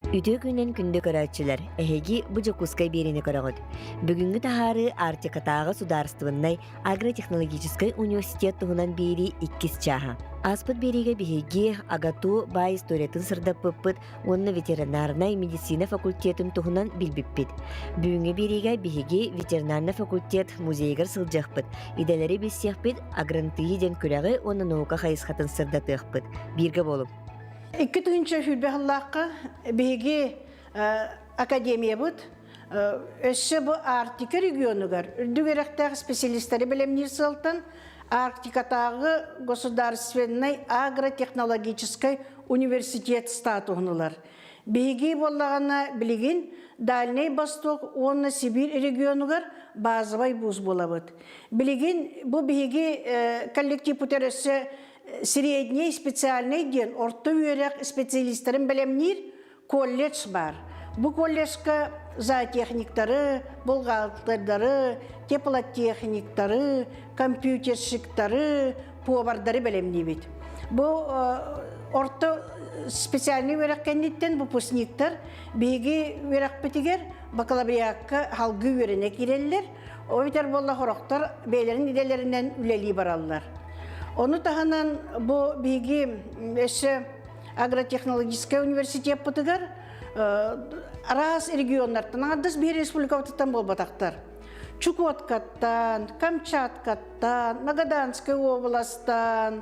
Үтүө күнүнэн күндү көрөөччүлэр! Эһиги бу Дьокуускай биэриини көрөҕүт. Бүгүҥҥү таһаарыы Арктикатааҕы судаарыстыбаннай агротехнологическай университет туһунан биэрии иккис чааһа. Ааспыт биэриигэ биһиги АГАТУ баай историятын сырдаппыппыт уонна ветеринарнай медицина факультетын туһунан билбиппит. Бүгүҥҥү биэриигэ биһиги ветеринарнай факультет музейыгар сылдьыахпыт, идэлэри билсиэхпит, агрантыйы диэн күрэҕи уонна наука хайысхатын сырдатыахпыт. Бииргэ буолуҥ! 2020 сыллаахха биһиги академиябыт өссө бу Арктика регионугар үрдүк үөрэхтээх специалистары бэлэмниир сыалтан Арктикатааҕы государственнай агротехнологическай университет статуһун ылар. Биһиги буоллаҕына билигин Дальнай Восток уонна Сибиир регионугар базовай вуз буолабыт. Билигин бу биһиги коллективпытыгар өссө средний специальный диэн орто үөрэх специалистарын бэлэмниир колледж баар. Бу колледжка зоотехниктары, бухгалтердары, теплотехниктары, компьютерщиктары, повардары бэлэмниибит. Бу орто специальный үөрэх кэнниттэн выпускниктар биһиги үөрэхпитигэр бакалавриакка салгыы үөрэнэ киирэллэр. Ол эбэтэр буолла сорохтор бэйэлэрин идэлэринэн үлэлии бараллар. Ону таһынан бу биһиги өссө агротехнологическай университеппытыгар араас регионнартан аҥардас биир республикабытыттан буолбатахтар. Чукоткаттан, Камчаткаттан, Магаданскай областан,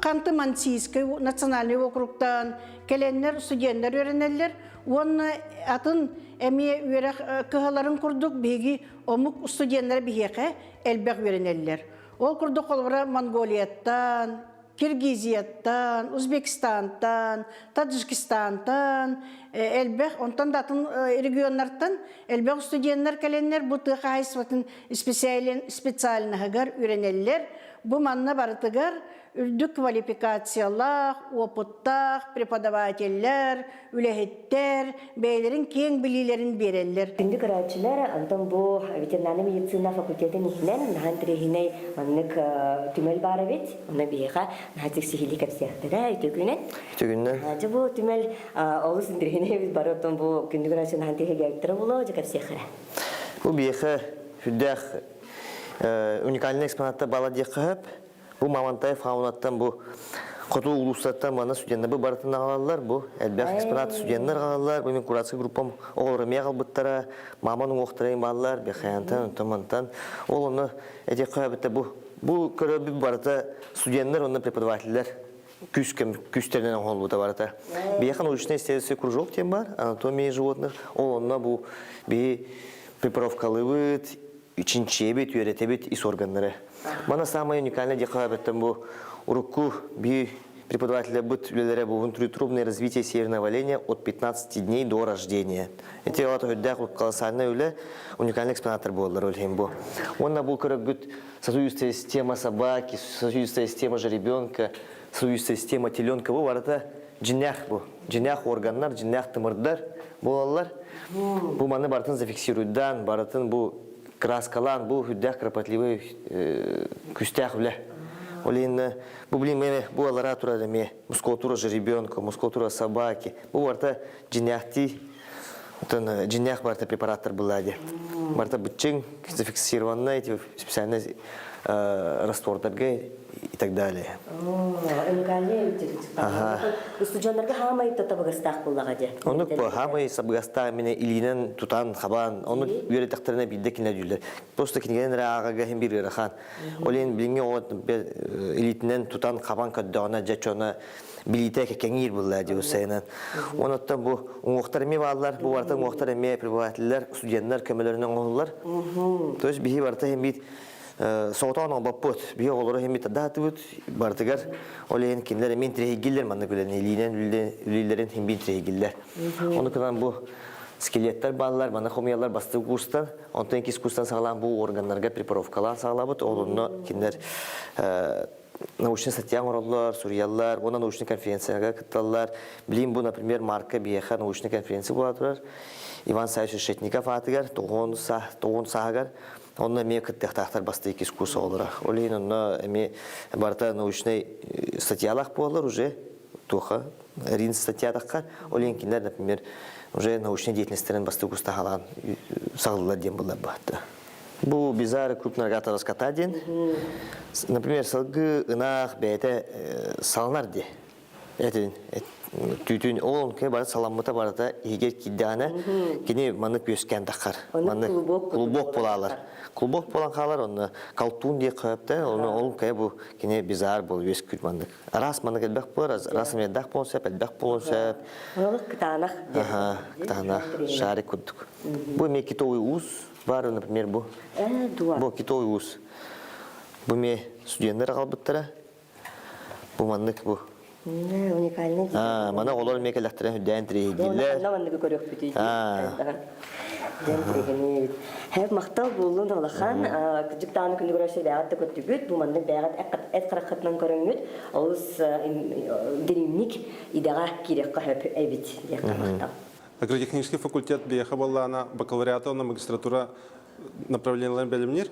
Ханты-Мансийскай национальный округтан кэлэннэр студеннар үөрэнэллэр уонна атын эмиэ үөрэх кыһаларын курдук биһиги омук студеннара биһиэхэ элбэх үөрэнэллэр. Ол курдук холобура Монголияттан, Киргизияттан, Узбекистантан, Таджикистантан элбэх, онтон да атын регионнартан элбэх студеннар кэлэннэр бу тыа хаһаайыстыбатын специальноһыгар үөрэнэллэр. Бу манна барытыгар үрдүк квалификациялаах, уопуттаах преподавателлэр, үлэһиттэр бэйэлэрин киэҥ билиилэрин биэрэллэр. Күндү көрөөччүлэр, онтон бу ветеринарнай медицина факультетын иһинэн наһаа интэриэһинэй маннык түмэл баар эбит. Онно биһиэхэ наһаа сиһилии кэпсиэхтэрэ үтүө күнүнэн. Үтүө күнүнэн. Дьэ бу түмэл олус интэриэһинэй эбит бары оттон бу күндү көрөөччү наһаа интэриэһиргээбиттэрэ буолуо, дьэ кэпсиэххэ. Бу биһиэхэ сүрдээх уникальный экспонаттар баала диэххэ сөп. Бу Мамонтай фаунаттан бу хоту улуустартан манна студеннар бу барытын аҕалаллар. Бу элбэх экспонат студеннар аҕалаллар. Бу мин куратскай группам оҕолоро эмиэ аҕалбыттара. Маман уҥуохтара бааллар, Бэхээнтэн, онтон мантан. Ол онно этиэххэ эбитэ бу бу көрөрбүт барыта студеннар уонна преподавателлэр күүс күүстэринэн оҥоһуллубута барыта. Биһиэхэ научно-исследовательский кружок диэн бар, анатомия животных. Ол онно бу биһи препаровкалыыбыт, чинчийэбит, үөрэтэбит ис органнары. Мана самое уникальное диэхэ бу урукку би преподавателлэрбит үлэлэрэ бу внутриутробное развитие северного оленя от 15 дней до рождения. Эти алата үрдээх колоссальная үлэ уникальный экспонаттар буоллар ол бу. Уонна бу көрөгүт сосудистая система собаки, сосудистая система жеребенка, сосудистая система теленка бу барыта дьиннээх бу. Дьиннээх органнар, дьиннээх тымырдар буолаллар. Бу маны барытын зафиксируйдаан, барытын бу краскалаан, бу үрдээх кропотливый күстээх үлэ. Ол иһин бу блин мene бу алара турар эмиэ мускулатура жеребенка, мускулатура собаки. Бу барыта дьиннээхтии Оттон дьиннээх барыта препараттар была ди. Барыта быччыҥ, зафиксированная, эти специальные раствордарга и так далее. Уникальный Устудьоннарга хаамай табыгастаах буллаҕа дии. Оннук бу хаамай сабыгастаах мине илиинэн тутан хабан ону үөрэтэхтэринэ биирдэ кинилэр дүүллэр. Просто кинигэнэн эрэ ааҕарга иһин биир ыарахан. Ол иһин билиҥҥи оҕо илиитинэн тутан хабан көрдөҕүнэ дьэ чоно билиитэ кэҥиир булла дии сайынан. Оноттон бу уҥуохтар эмиэ бааллар, бу барыта уҥуохтар эмиэ преподавателлэр, студеннар көмөлөрүнэн оҥоһуллар. То есть биһи барыта иһин биир соҕотоҕун оҥорбоппут. Биһи оҕолору иһин биир тардаатыбыт барытыгар. Ол иһин кинилэр эмиэ интириэһиргииллэр маннык үлэни илиинэн үлэлииллэрин иһин биир интириэһиргииллэр. Ону гынан бу скелеттэр бааллар, маны хомуйаллар бастакы курстан, онтон иккис курстан саҕалаан бу органнарга препаровкалаан саҕалаабыт. Ол онно кинилэр научный статья оҥороллор, суруйаллар, уонна научный конференцияга кытталлар. Билим бу, например, Марка биһиэхэ научный конференция буола турар. Иван Савич Решетников аатыгар, тоҕуон сааһыгар, онно эмиэ кыттыахтаахтар бастакы иккис курс оҕолоро. Ол иһин онно эмиэ барыта научный статьялаах буолаллар уже. туоха рин статьятахха, ол кинилэр, например, уже научная деятельностьтарын бастык устахалаан саҕыллар диэн булар баатта. Бу бизары крупнорогатого скота диэн. Например, сылгы ынах бэйэтэ саланар ди. Этин түүтүн ол онке бары саламмыта барыта иһигэр киирдэҕинэ кини маны күөскээн таххар. Маны клубок булаалар. Клубок буолан хаалар онно колтун диye хөптө оны ол кэ бу кини бизар бол үөскүүр маннык. Араас маннык элбэх буолар, араас эмиэрдээх буолуон сөп, элбэх буолуон сөп. Олох кытаанах. Аха, кытаанах, шарик курдук. Бу эмиэ китовый уус бар, например, бу. Бу китовый уус. Бу эмиэ студенттар аҕалбыттара. Бу маннык бу. Уникальный. Мана оҕолор эмиэ кэлэхтэрин үрдээн тириэһийдииллэр. Онно манныгы көрүөхпүтүй дии. Хэп махтал буоллун улахан кырдьык даҕаны күнү көрөсө бэҕэт да көттүгүт бу маннык бэҕэт эт хараххытынан көрөҥҥүт олус дириҥник идэҕэ киириэххэ хөп эбит диэххэ махтал. Агротехнический факультет биэхэ буоллаана бакалавриата уонна магистратура направлениеларын бэлэмниир.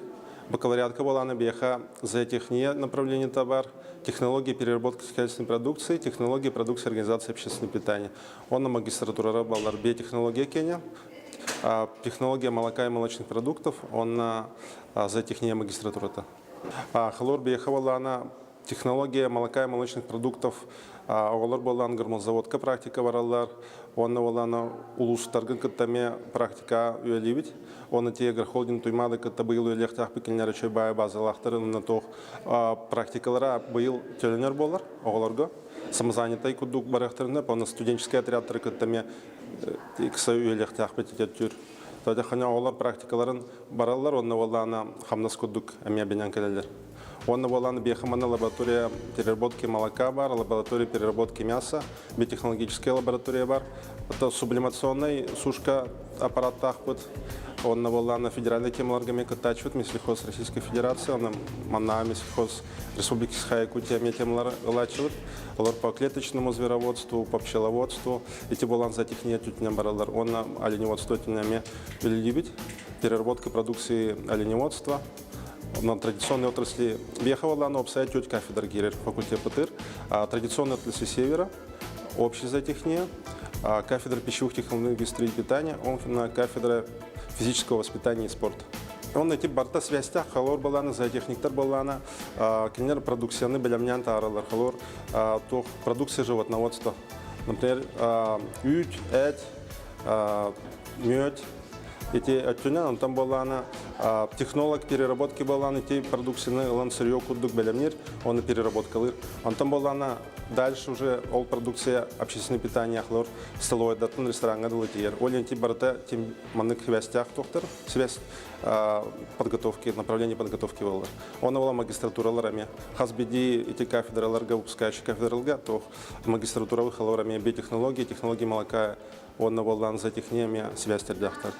Бакалавриатка буолаана биэхэ зоотехния направлениета бар, технология переработки сельскохозяйственной продукции, технология продукции организации общественного питания. Онно магистратурара баллар биотехнология кене, технология молока и молочных продуктов, онно зоотехния магистратурата. Хлор биэхэ буоллаана технология молока и молочных продуктов оҕолор буоллаан гормонзаводка практика бараллар уонна буоллаана улуустаргын кытта эмиэ практика үлэлиибит уонна ти агрохолдинг Туймаада кытта быйыл үлэлиэхтээхпит кинилэр үчүгэй баай базалаахтар уонна туох практикалара быйыл төлөнөр буолар оҕолорго самозанятай курдук барыахтарына уонна студенческий отрядтары кытта эмиэ икса үлэлиэхтээхпит этэр Тоҕо оҕолор практикаларын бараллар уонна буоллаана хамнас курдук эмиэ бинэн кэлэллэр. Уонна буолан биэхэ манна лаборатория переработки молока бар, лаборатория переработки мяса, биотехнологическая лаборатория бар. Это сублимационный сушка аппараттаахпыт. Онно буоллаана федеральный темаларга мен кыттааччыбыт Минсельхоз Российской Федерации, онно манна Минсельхоз Республики Саха-Якутия мен темалар ылааччыбыт. Олор по клеточному звероводству, по пчеловодству, эти буолан зоотехния түтүнэн баралар. Онно оленеводство түнэме үлэлиибит. Переработка продукции оленеводства, на традиционной отрасли Бехова на обсайт теть кафедра киирэр факультет ПТР, традиционной отрасли Севера, общая зоотехния, кафедра пищевых технологий и питания, он на кафедра физического воспитания и спорта. Он эти барта связьтах холор балана, зоотехниктар балана, кинилэр продукцияны бэлэмнээн тааралар холор, туох продукция животноводства. Например, үүт, эт, мүөт, ити өттүнэн онтон буоллаана технолог переработки буоллаан ити продукцияны ылан сырье курдук бэлэмниир, оны переработкалыыр. Онтон буоллаана дальше уже ол продукция общественное питание ахлор столовойдаттан рестораҥҥа дылы тиийэр. Ол ити барыта тим маннык связьтаах туохтар, связь подготовки, направление подготовки буолар. Оны була магистратуралар эмиэ хас биирдии ити кафедраларга, выпускающий кафедраларга туох магистратура выхалар эмиэ биотехнология, технология молока уонна буоллаан зоотехния эмиэ связьтэрдээхтэр.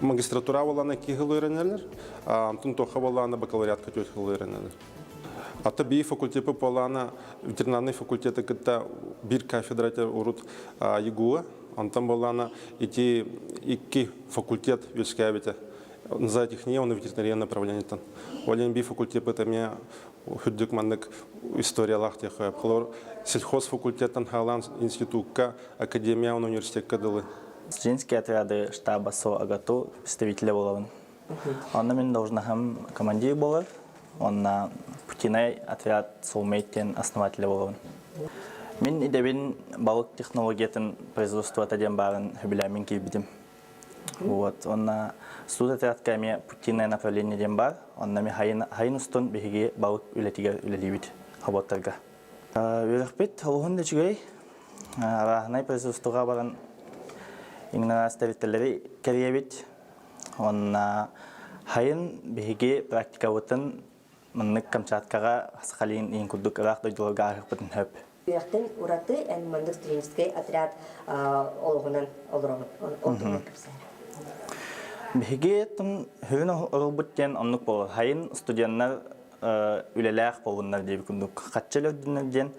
Магистратура буоллаана икки сыл үөрэнэллэр, онтон туохха буоллаана бакалавриатка түөрт сыл үөрэнэллэр. Ата бии факультеты буоллаана ветеринарный факультеты кытта биир кафедрата урут ЕГУа, онтон буоллаана ити икки факультет үөскээбитэ. Зоотехния уонна ветеринария направлениетын. Ол иһин бии факультеппыт эмиэ үрдүк маннык историялаах диэххэ Холор сельхоз факультеттан хаалаан институкка академия университекка дылы. Студенческие отряды штаба СО АГАТУ представителя буолабын. Онно мин должноһым командир буолар. Онно Путинай отряд Soulmate диэн основателя буолабын. Мин идэбин балык технологиятын производствота диэн баарын сөбүлээммин киирбитим. Вот, онно суд отрядка эмиэ Путинное направление диэн баар. Онно эми хайын, хайын устун биһиги балык үлэтигэр үлэлиибит хоботторго. Үөрэхпит олуһун да үчүгэй. Арааһынай производствоҕа баран иҥнэнээс тэрилтэлэри кэрийэбит. Уонна хайын биһиги практикабытын маннык Камчаткаҕа Сахалин иин курдук ыраах дойдуларга ааһыахпытын сөп. Үөрэхтэн ураты эн маннык студенческий отряд олоҕунан олороҕун. Ол туһунан кэпсээн. Биһиги сүрүн оролбут диэн оннук буолар. Хайын студеннар үлэлээх буолуннар диэбит курдук хаччы өлөрдүннэр диэн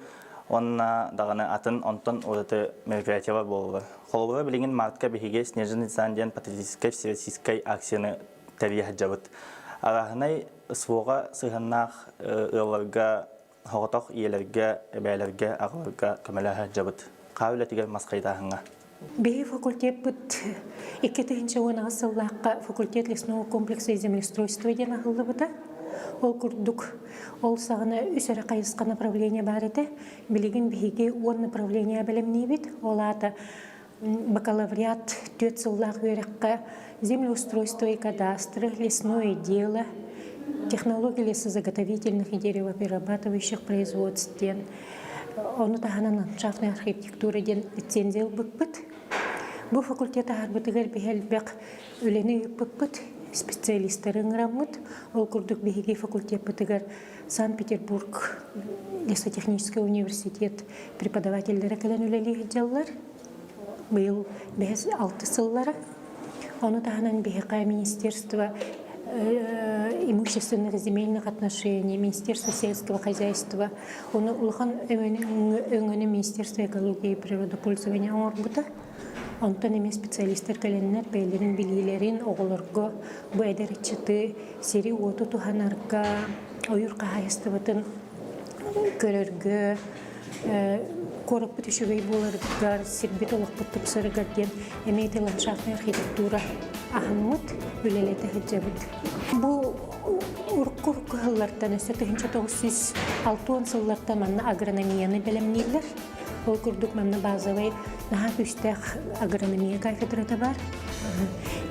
уонна даҕаны атын онтон ураты мероприятиелар буолаллар. Холобура билигин мартка биһиги Снежный десант диэн патриотическай всероссийскай акцияны тэрийэ сылдьабыт. Арааһынай СВО-ҕа сыһыаннаах ыалларга Соҕотох ийэлэргэ, эбээлэргэ, аҕаларга көмөлөһө сылдьабыт. Хаа үлэтигэр мас хайытааһыҥҥа. Биһи факультеппыт 2018 сыллаахха факультет лесного комплекса и землеустройства диэн аһыллыбыта. Ол курдук, ол саҕана үс эрэ хайысха направление баар этэ. Билигин биһиги 10 направление бэлэмниибит. Ол аата бакалавриат түөрт сыллаах үөрэххэ землеустройство и кадастры, лесное дело, технология лесозаготовительных и деревоперерабатывающих производств диэн ону таһынан ландшафтная архитектура диэн лицензия ылбыппыт. Бу факультет аһарбытыгар биһи элбэх үлэни ыыппыппыт, специалистары ыҥыраммыт. Ол курдук биһиги факультеппытыгар Санкт-Петербург лесотехнический университет преподавателлэрэ кэлэн үлэлии сылдьаллар. Быйыл бэһис алты сыллара. Ону таһынан биһиэхэ министерство имущественных земельных отношений, Министерство сельского хозяйства, ону улахан өҥөнү Министерство экологии и природопользования оҥорбута. Онтон эмиэ специалистар кэлэннэр бэйэлэрин билиилэрин оҕолорго бу эдэр ыччаты сири-уоту туһанарга, ойуур хаһаайыстыбатын көрөргө, куораппыт үчүгэй буоларыгар, сирбит олохпут тупсарыгар диэн эмиэ ити ландшафтнай архитектура аһыммыт, үлэлэтэ сылдьабыт. Бу урукку кыһыллартан өссө 1960 сыллартан манна агрономияны бэлэмнииллэр. Ол курдук манна базовай наһаа күүстээх агрономия кафедрата бар.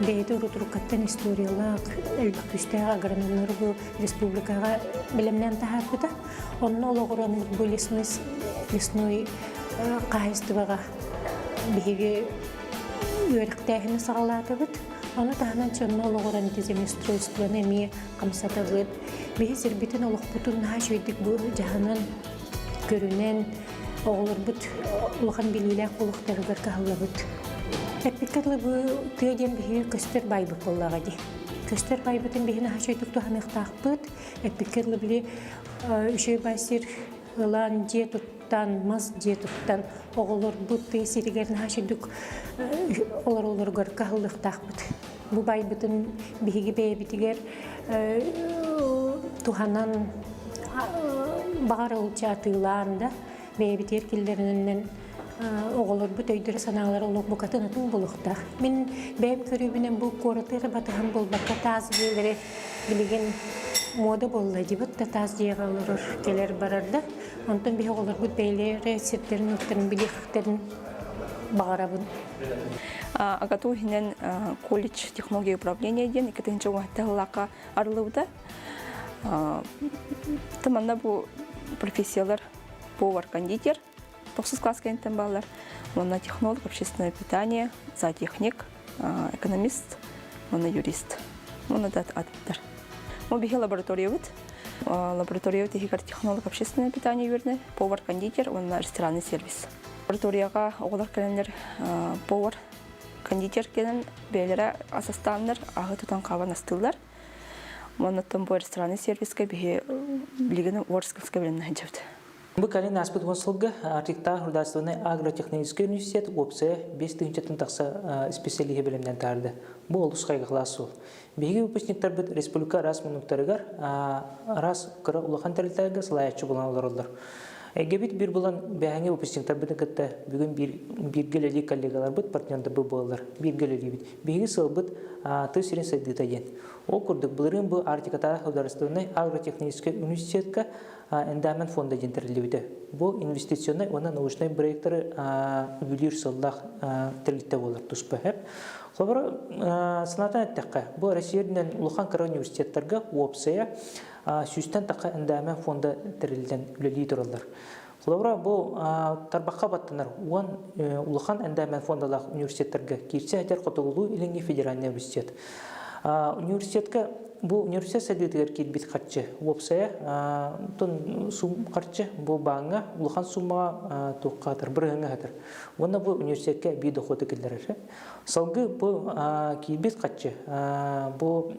Бэйэтэ урут-уруккаттан историялаах, элбэх күүстээх агрономнары бу республикаҕа бэлэмнээн таһаарбыта. Онно олоҕуран бу лесной, лесной хаһаайыстыбаҕа биһиги үөрэхтээһини саҕалаатыбыт. Ону таһынан чонно олоҕуран ити землеустройствоны эмиэ хамсатабыт. Биһи сирбитин олохпутун наһаа үчүгэйдик бу дьаһанан, көрүнэн, оҕолорбут улахан билиилээх буолуохтарыгар кыһаллабыт. Эппиккэ дылы бу тыа диэн биһиги көстөр байбыт буоллаҕа дии. Көстөр байбытын биһи наһаа үчүгэйдик туһаныахтаахпыт. Эппиккэ дылы били үчүгэй бай сир ылан, дьиэ туттан, мас дьиэ туттан оҕолорбут тыа сиригэр наһаа үчүгэйдик олороллоругар кыһаллыахтаахпыт. Бу байбытын биһиги бэйэбитигэр туһанан баҕар ылчы атыылаан да бэйэбитигэр киллэринэн оҕолорбут өйдөрө-санаалара олох букатын атын буолуохтаах. Мин бэйэм көрүүбүнэн бу куораты эрэ батыһан буолбакка таас дьиэлэри билигин муода буолла дибит да таас дьиэҕэ олорор кэлэр барар да онтон биһи оҕолорбут бэйэлэрэ сирдэрин-уоттарын билиэхтэрин баҕарабын. АГАТУ иһинэн колледж технология управления диэн 2017 сыллаахха арыллыбыта. Манна бу профессиялар повар-кондитер, тохсус класс кэнниттэн бааллар. Уонна технолог, общественное питание, зоотехник, экономист, уонна юрист. Уонна да аттар. Бу биһи лабораториябыт. Лабораториябыт иһигэр технолог общественное питание үөрэнэр, повар-кондитер уонна ресторанный сервис. Лабораторияҕа оҕолор кэлэннэр повар, кондитер кэлэн бэйэлэрэ ас астааннар, аһы тутан хаалан астыыллар. Оннуттан бу ресторанный сервискэ биһи билигин WorldSkills-ка билиннэ сылдьабыт. Бу кэлин ааспыт уон сылга Арктиктаах государственнай агротехническэй университет уопсайа 5 тыһыынчаттан тахса специалиһы бэлэмнээн таһаарда. Бу олус хайгылаах суол. Биһиги выпускниктарбыт республика араас муннуктарыгар араас кыра улахан тэрилтэлэргэ салайааччы буолан олороллор. Эйгэбит биир булан бэһэҥи выпускниктарбытын кытта бүгүн бииргэ үлэлиир коллегаларбыт, партнердарбыт буолаллар. Бииргэ үлэлиибит. Биһиги сыалбыт тыа сирин сайдыыта диэн. Ол курдук, былырыын бу Арктикатааҕы государственнай агротехническэй университетка эндаумент фонда диэн тэриллибитэ. Бу инвестиционнай уонна научнай проекттары үбүлүүр сыллаах тэрилтэ буолар туспа. Холобура, санатан эттэххэ, бу Россия үрдүнэн улахан кыра университеттарга уопсайа сүүстэн тахха эндаумент фонда тэриллэн үлэлии тураллар. Холобура, бу тарбахха баттанар уон улахан эндаумент фондалаах университеттарга киирсэ этэр Хотугулуу-Илиҥҥи федеральнай университет. Университетка бу университет сайдыытыгар киирбит харчы уопсайа тон сум харчы бу бааҥҥа улахан суммаҕа туохха атар бырыһыҥҥа атар. Уонна бу университетка эбии дохуоту киллэрэр. Салгыы бу киирбит харчы бу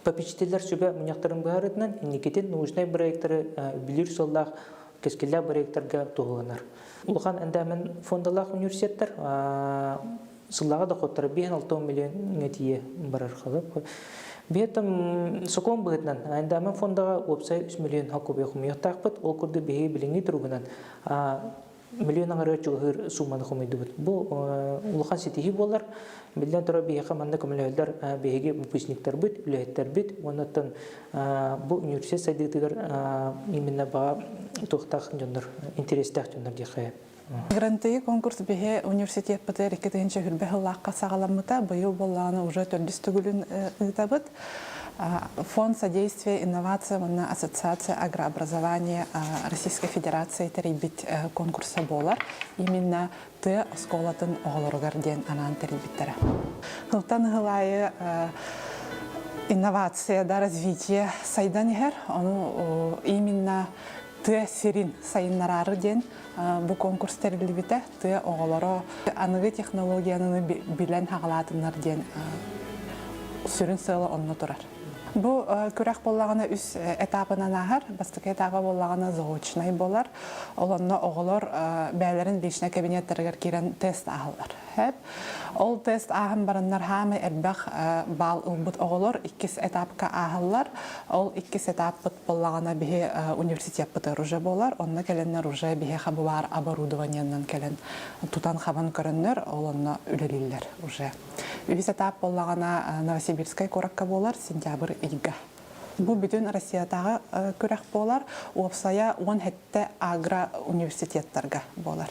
попечителлэр сүбэ мунньахтарын быһаарыытынан инникитин научнай проекттары үбүлүүр сыаллаах кэскиллээх проекттарга туһуланар. Улахан эндаумент фондалаах университеттар сыллааҕы доходтара 5-6 миллион тиийэ барар халып. Биһиэттэн сокуон быһыытынан Эндамен фондаҕа уопсай 3 миллион холкуобуйа хомуйуохтаахпыт. Ол курдук биһиги билиҥҥи туругунан миллион аҥарыгар чугаһыыр сууманы хомуйдубут. Бу улахан ситиһии буолар. Биллэн турар, биһиэхэ манна көмөлөһөллөр биһиги выпускниктарбыт, үлэһиттэрбит уонна бу университет сайдыытыгар именно баҕа туохтаах дьоннор, интэриэстээх дьоннор диэххэ. Грантыйы конкурс биһи университетпытыгар 2020 сыллаахха саҕаламмыта. Быйыл буоллаҕына уже төрдүс төгүлүн ыытабыт. Фонд содействия инновация уонна ассоциация агрообразования Российской Федерации тэрийбит конкурса буолар. Именно тыа оскуолатын оҕолоругар диэн анаан тэрийбиттэрэ. Сылтан ыһыл аайы инновация да развитие сайдан иһэр. Ону именно тыа сирин сайыннараары диэн бу конкурс тэриллибитэ. Тыа оҕолоро аныгы технологияны билэн хаҕалаатыннар диэн сүрүн сыала онно турар. Бу күрэх буоллаҕына үс этапынан ааһар. Бастакы этаба буоллаҕына заочнай буолар. Ол онно оҕолор бэйэлэрин личный кабинеттарыгар киирэн тест ааһаллар. Ол тест ааһан бараннар хаамай элбэх баал ылбыт оҕолор иккис этапка ааһаллар. Ол иккис этаппыт буоллаҕына биһи университеппытыгар уже буолар. Онно кэлэннэр уже биһиэхэ бу баар оборудованиенан кэлэн тутан-хабан көрөннөр, ол онно үлэлииллэр уже. Үһүс этап буоллаҕына Новосибирскай куоракка буолар сентябрь ыйга. Бу бүтүн Россиятааҕы күрэх буолар. Уопсайа 17 агро университеттарга буолар.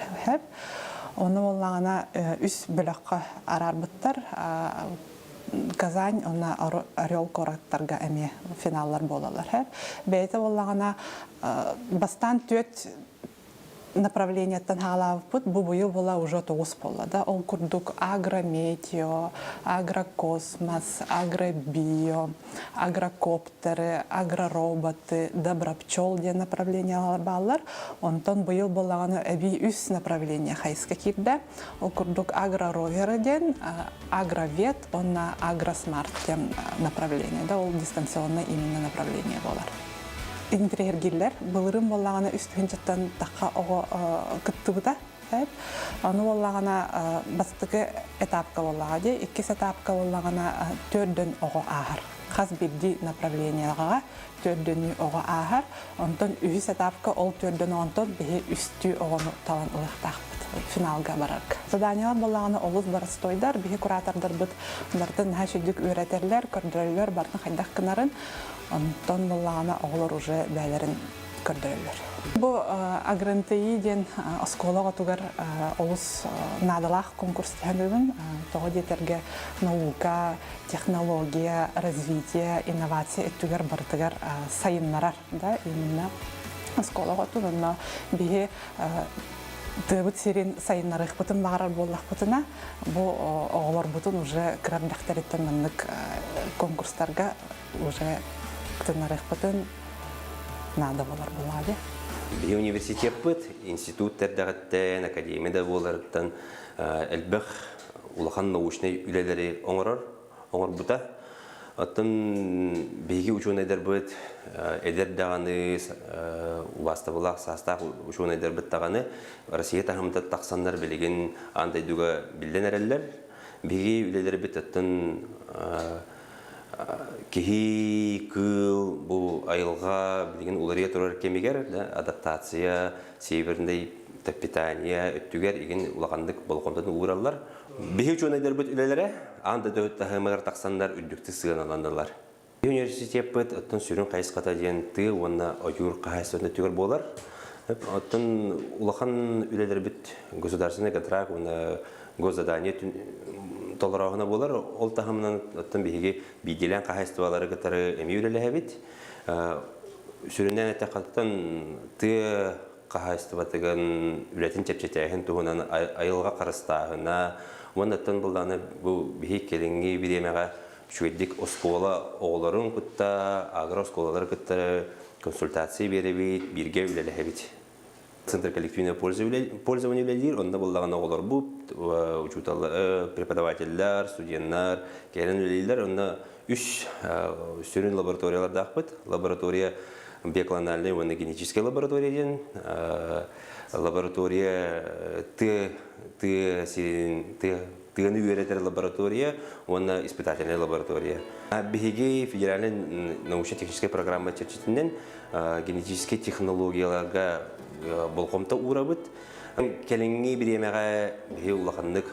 Ону буоллаҕына үс бөлөххө араарбыттар. Казань уонна Орел куораттарга эмиэ финаллар буолаллар. Бэйэтэ буоллаҕына бастаан түөрт направлениеттан хаалаабыппыт бу быйыл була уже тоҕус буолла да ол курдук агрометео агрокосмос агробио агрокоптеры агророботы добропчел диэн направлениялар бааллар онтон быйыл буоллаҕына эбии үс направление хайыска киирдэ ол курдук агророверы диэн агровет уонна агросмарт диэн направление да ол дистанционно именно направление буолар интириэһиргииллэр. Былырыын буоллаҕына үс тыһыынчаттан тахха оҕо кыттыбыта. Аны буоллаҕына бастакы этапка буоллаҕа дии, иккис этапка буоллаҕына төрдөн оҕо ааһар. Хас биирдии направлениеҕа төрдөнүү оҕо ааһар. Онтон үһүс этапка ол төрдөн оҕонтон биһи үстүү оҕону талан ылыахтаахпыт финалга барарга. Заданиялар буоллаҕына олус боростуойдар. Биһи куратордарбыт барытын наһаа үчүгдүк үөрэтэллэр, көрдөрөллөр, барытын хайдах гынарын. Онтон буоллаҕына оҕолор уже бэйэлэрин көрдөрөллөр. Бу АгроНТИ диэн оскуола оҕотугар олус наадалаах конкурс саныыбын. Тоҕо диэтэргэ наука, технология, развитие, инновация өттүгэр барытыгар сайыннарар да именно оскуола оҕотун онно биһи тыабыт сирин сайыннарыахпытын баҕарар буоллахпытына бу оҕолорбутун уже кыра эрдэхтэриттэн маннык конкурстарга уже кытыннарыахпытын наада буолар буоллаҕа дии. Биһи университеппыт институт эрдэҕиттэн, академия да буоларыттан элбэх улахан научнай үлэлэри оҥорор, оҥорбута. Оттон биһиги учуонайдарбыт эдэр даҕаны, убаастабылаах саастаах учуонайдарбыт даҕаны Россия таһымыттан тахсаннар билигин аан дойдуга биллэн эрэллэр. Биһиги үлэлэрбит оттон Киһи, кыыл бу айылҕа билигин уларыйа турар кэмигэр да, адаптация, северный питание өттүгэр игин улаханнык болҕомтотун уураллар. Биһи учуонайдарбыт үлэлэрэ аан дойду таһымыгар тахсаннар үрдүктүк сыаналаналлар. Университеппыт оттон сүрүн хайысхата диэн тыа уонна ойуур хаһаайыстыбатын өттүгэр буолар. Оттон улахан үлэлэрбит государственный контракт уонна госзадание толорооһуна буолар. Ол таһымынан оттон биһиги биирдиилээн хаһаайыстыбалары кытары эмиэ үлэлэһэбит. Сүрүннээн эттэххэ, тыа хаһаайыстыбатыгын үлэтин чэпчэтээһин туһунан айылҕа харыстааһына уонна оттон былааны бу биһи кэлиҥҥи бириэмэҕэ үчүгэйдик оскуола оҕолорун кытта, агро-оскуолалары кытта консультация биэрэбит, бииргэ үлэлэһэбит. Центр коллективного пользования үлэлиир, онно буоллаҕына оҕолорбут, учууталлар, преподавателлэр, студеннар кэлэн үлэлииллэр. Онно үс сүрүн лабораториялардаахпыт. Лаборатория биоклональная уонна генетическая лаборатория диэн. Лаборатория тыа тыа сирин тыа Тыаны үөрэтэр лаборатория уонна испытательнай лаборатория. Биһиги федеральнай научно-техническай программа чэрчитинэн генетическэй технологияларга болҕомто уурабыт. Кэлиҥҥи бириэмэҕэ биһи улаханнык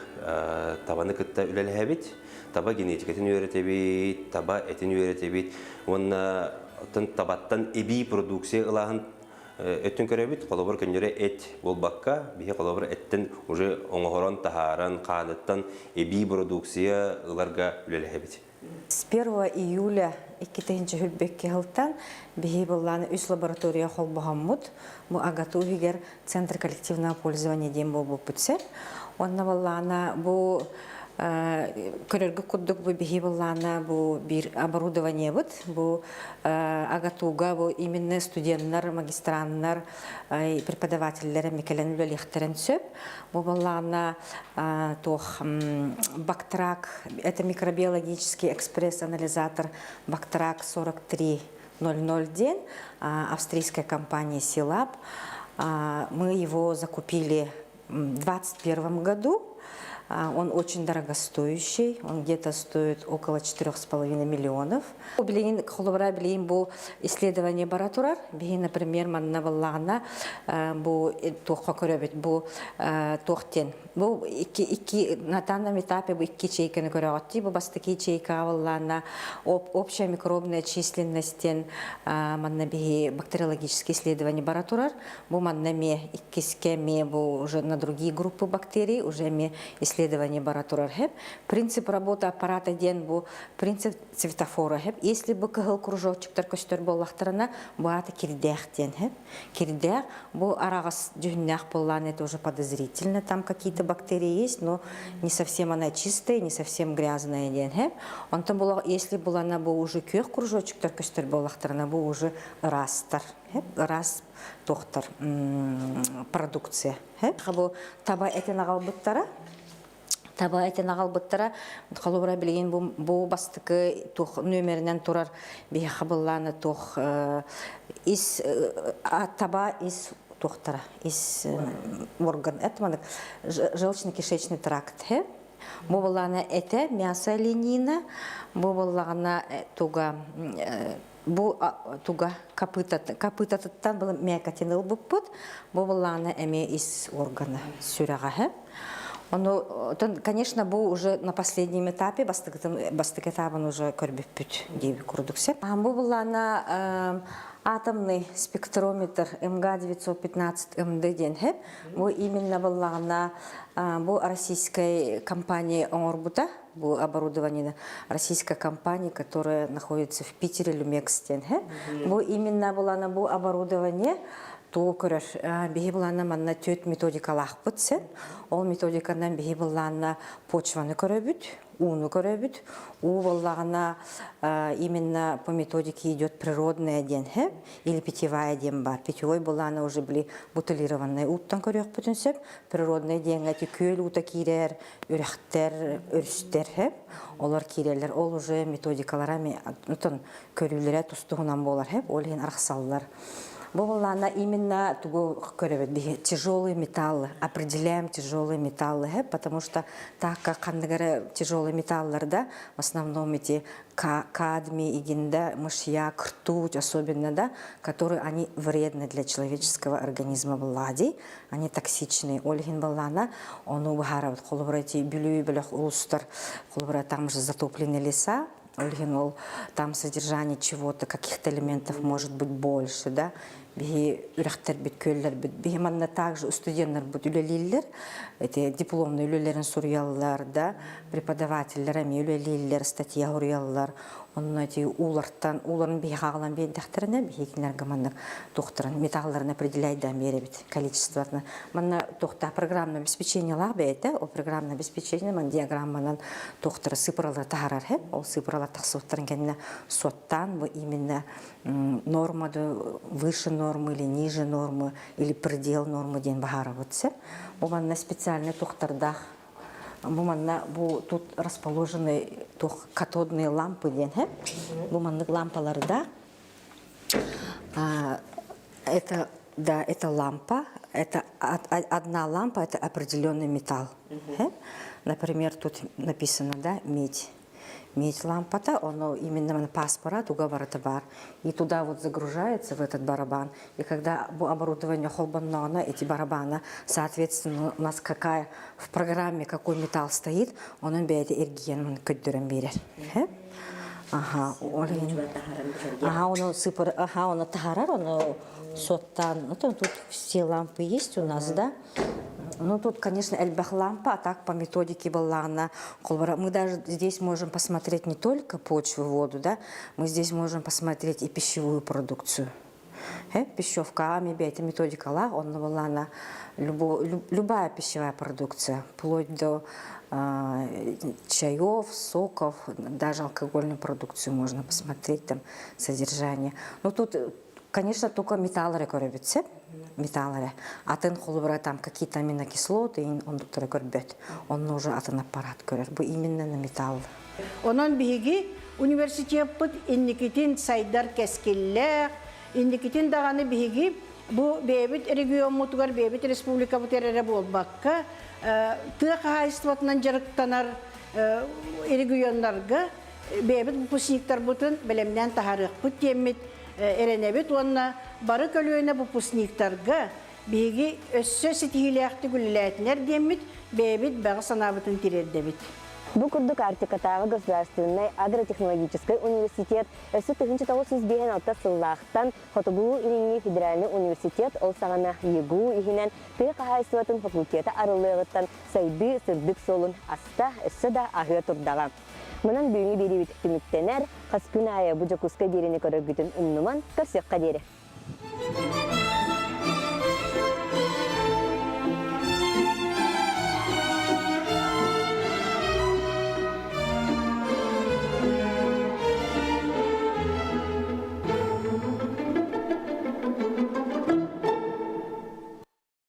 табаны кытта үлэлэһэбит. Таба генетикатын үөрэтэбит, таба этин үөрэтэбит уонна табаттан эбии продукция ылааһын өттүн көрөбүт. Холобур, көннөрү эт буолбакка, биһи холобур эттэн уже оҥоһорон таһааран, хааныттан эбии продукция ыларга үлэлэһэбит. С 1 июля 2022 сылтан биһи быллааны үс лаборатория холбоһоммут. Бу АГАТУ иһигэр Центр коллективного пользования диэн буолбуппут сэр. Онно быллаана бу көрөргө курдук бу биһи быллаана бу биир оборудованиебыт бу АГАТУга бу именно студеннар, магистраннар, преподавателлэр эмиэ кэлэн үлэлиэхтэрин сөп. Бу быллаана туох Бактрак, это микробиологический экспресс-анализатор Бактрак 4300 диэн австрийская компания Силаб. Мы его закупили в 2021 году. Он очень дорогостоящий, он где-то стоит около 4,5 миллионов. Билигин холобура билигин бу исследование бара турар. Биһи, например, манна баллаҕына бу туохха көрөбүт бу туох диэн бу икки икки на данном этапе бу икки ячейканы көрөҕүт бу бастакы ячейкаҕа баллаана общая микробная численность диэн манна биһи бактериологические исследование бара турар. Бу манна эмиэ иккискэ эмиэ бу уже на другие группы бактерий уже эмиэ исследование бара турар хэп. Принцип работы аппарата диэн бу принцип светофора хэп. Если бу кыһыл кружочектар көстөр буоллахтарына бу аата кирдээх диэн хэп. Кирдээх бу араҕас дьүһүннээх буоллаан это уже подозрительно там какие-то бактерии есть, но не совсем она чистая, не совсем грязная диэн хэп. Онтон була если булана бу уже күөх кружочектар көстөр буоллахтарына бу уже ыраастар. Ыраас туохтар продукция. Бу таба этин аҕалбыттара. Таба этин аҕалбыттара. Холобура билигин бу, бу бастакы туох нүөмэринэн турар биһиэхэ быллааны туох ис таба ис туохтара ис орган это маннык желчно-кишечный тракт Бу былаана этэ мясо оленина, бу буоллаҕына туга бу туга копытатыттан был мякотин ылбыппыт, бу былаана эмиэ ис органа сүрэҕэһэ. Ону, конечно, бу уже на последнем этапе, бастакы этабын уже көрбүппүт диэби курдук сеп. Бу былаана атомный спектрометр МГ-915 МД диэн хэп. Бу именно быллаҕына бу российскай компания оҥорбута, бу оборудование российская компания, которая находится в Питере, Люмекс диэн. Бу именно булана бу оборудование туу көрөр. Биһи булана манна төрт методикалаахпыт сен. Ол методиканан биһи буллаанна почваны көрөбүт, ууну көрөбүт. Уу буоллаҕына именно по методике идет природная диэн или питьевая диэн бар. Питьевой булаана уже били бутылированный ууттан көрүөхпүтүн сөп. Природный диэҥҥэ ити күөл уута киирэр, үрэхтэр, өрүстэр хэп. Олор киирэллэр. Ол уже методикалара отон көрүүлэрэ тустуһунан буолар хэп. Ол иһин арахсаллар. Бу булаана именно тугу көрөбүт биһи тяжелые металлы, определяем тяжелые металлы, потому что так как ханныгары тяжелые металларда в основном эти кадмий, игинда, мышьяк, ртуть особенно, да, которые они вредны для человеческого организма буллади, они токсичные. Ол иһин баллана, ону быһаарабыт холобура эти Бүлүү бөлөх улуустар, холобура там же затоплены леса, ол иһин ол там содержание чего-то, каких-то элементов может быть больше, да, биһи үрэхтэрбит, күөллэрбит, биһи манна также студеннарбыт үлэлииллэр, эти дипломный үлэлэрин суруйаллар, да, преподавателлэр эмиэ үлэлииллэр, статья суруйаллар, онно эти уулартан, ууларын биһи хаалан биэрдэхтэринэ, биһи кинилэргэ маннык туохтарын, металларын определяйдаан биэрэбит количествотына. Манна туохта программное обеспечениелаах бэйэтэ, ол программное обеспечение ман диаграмманан туохтара сыпыралары таһарар хэп, ол сыпыралар тахсыбыттарын кэннэ суоттаан бу именно норма выше нормы или ниже нормы или предел нормы диэн баһаарабыт сөп. Бу манна специальный тухтардаах бу манна бу тут расположены тух катодные лампы диэн хэп. Бу маннык лампаларда это да это лампа. Это одна лампа, это определенный металл. Например, тут написано, да, медь. Медь лампата, оно именно паспора, туга барыта бар. И туда вот загружается в этот барабан. И когда оборудование холбаннона, эти барабаны, соответственно, у нас какая в программе какой металл стоит, он бэйэтэ эргийэн көрдөрөн биэрэр. Ага, ага, он сыпар, ага, он таһаарар, он соттан, ну тут все лампы есть у нас, да? Ну, тут, конечно, элбэх лампа, а так по методике была Мы даже здесь можем посмотреть не только почву, воду, да, мы здесь можем посмотреть и пищевую продукцию. Пищевка, это методика он была на любая пищевая продукция, вплоть до чаев, соков, даже алкогольную продукцию можно посмотреть, там содержание. Но тут, конечно, только металл көрөбүт металл эрэ. Атын холобура там какие-то аминокислоты, он доктора көрбөт. Он уже атын аппарат көрөр. Бу именно на металл. Онон биһиги университеппыт инникитин сайдар кэскиллээх, инникитин даҕаны биһиги бу бэйэбит региоммутугар, бэйэбит республикабыт эрэ буолбакка, тыа хаһаайыстыбатынан дьарыктанар регионнарга бэйэбит выпускниктарбытын бэлэмнээн таһаарыахпыт диэммит эрэнэбит уонна бары көлүөнэ выпускниктарга биһиги өссө ситиһиилээхтик үлэлээтинэр диэммит бэйэбит баҕа санаабытын тириэрдэбит. Бу курдук Арктикатааҕы государственнай агротехнологическай университет өссө 1956 сыллаахтан Хотугулуу-Илиҥҥи федеральнай университет ол саҕана ЕГУ иһинэн тыа хаһаайыстыбатын факультета арыллыаҕыттан сайдыы сырдык суолун аста, өссө да аһыа турдаҕа. Манан бүгүҥҥү биэриибит түмүктэнэр, хас күн аайы бу Дьокуускай биэриини көрөргүтүн умнуман, көрсүөххэ диэри.